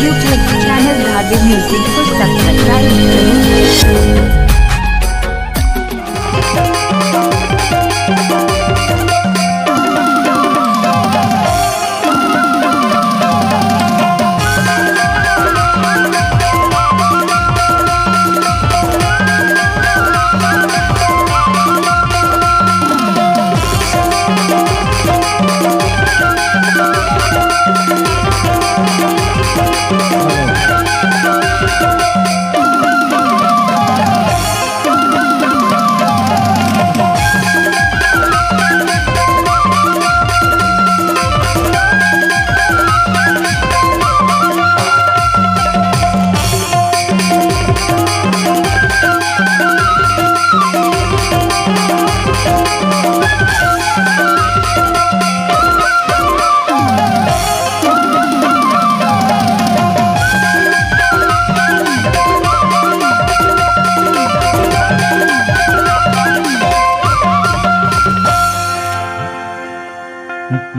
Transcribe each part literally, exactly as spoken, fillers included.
YouTube channel Dhabi Music को subscribe करें।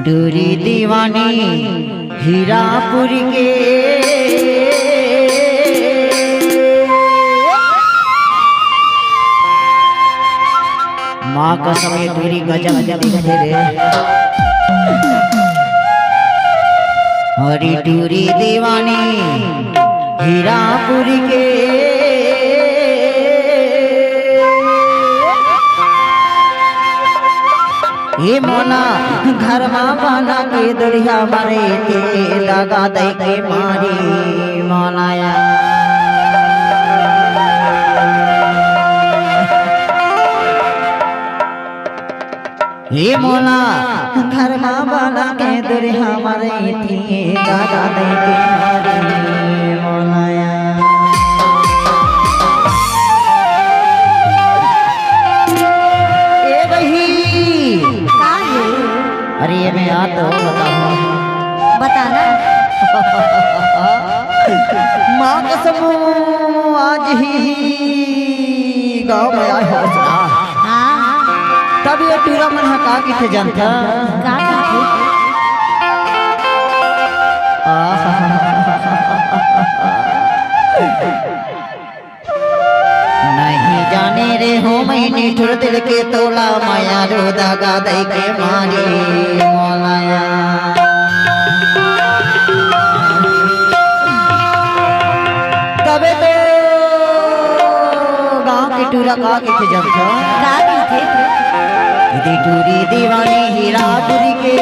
टूरी दीवानी हीरापुर के। माँ कसम, ये टूरी गजब दिखथे रे। अरे टूरी दीवानी हीरापुर के। ए मोला घर मा बना के दुरिहा मरे के दगा दे के मारी मोलाया। ए मोला घर मा बना के दुरिहा मरे के दगा दे के मारी मोलाया। ए बही। का हे? अरे ये मैं याद तो बताऊँ। बताना। माँ कसम आज ही गाँव में आए हो ना। हाँ। तब ये टूरा मन ह का किथे जानता? का किथे? आहा। नहीं जाने रे हो मैं निठुर दिल के तोला, माया रो दगा दे के मारी मोलाया। तबे तो गाँव के टूरा का किथे जानथो? का किथे? दे टूरी दीवानी हीरापुर के।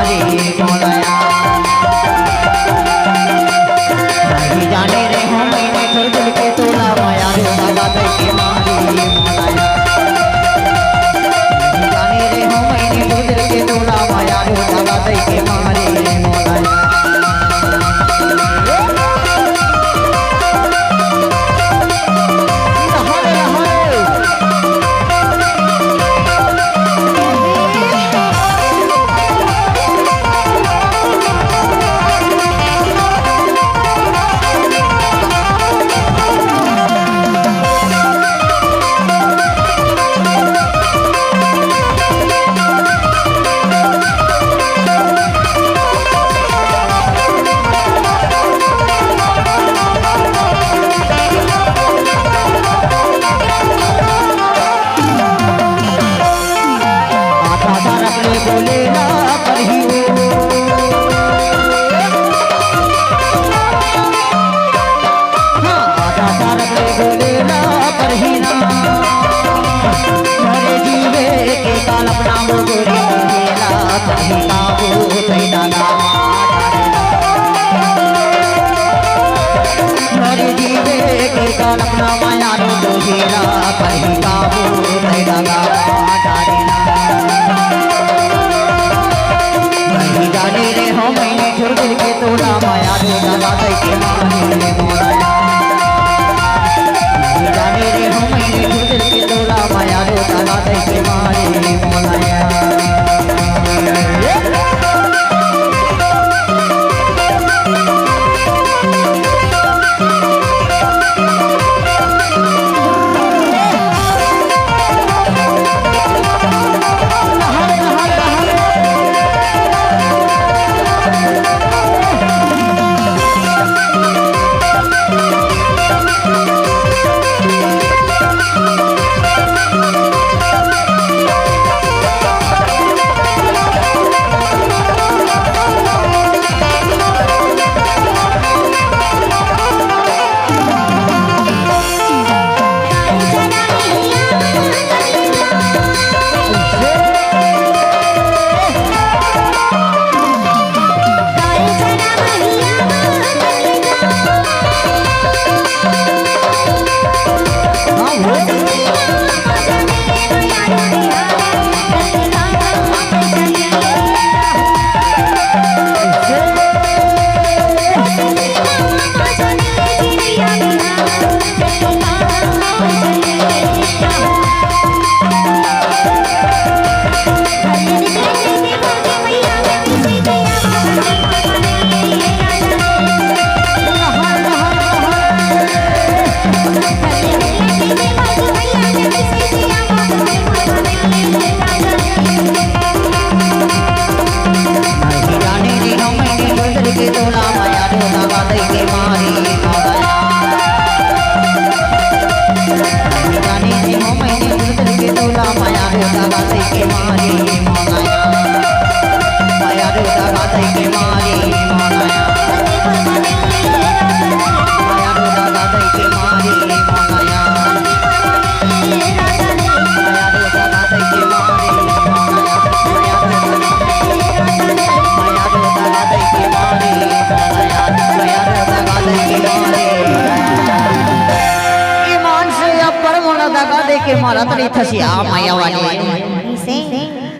रे मोलाया। नहीं जाने रे हो मैंने छोड़ दिल के तोला माया रो दादा दई के मारी मोलाया। नहीं जाने रे हो मैंने छोड़ दिल के तोला माया रो दादा दई के मारी मोलाया। आधा दारक ले बोले ना परही। हाँ, आधा दारक ले बोले ना परही ना। मोरे जीवे के काल अपना वो गोरी मेला परही बाबू तैना गावा। मोरे जीवे के काल अपना माया रो हीरा परही बाबू तैना गावा। नहीं जाने रे हो मैंने छोड़ दिल के तोला माया रो दादा दई के मारी रे मोलाया। नहीं जाने रे हो मैंने छोड़ दिल के तोला माया रो दादा दई के मारी रे मोलाया। ईमान से अब्बड़ मोला दगा दे के मरत रहिथस या मया वाली।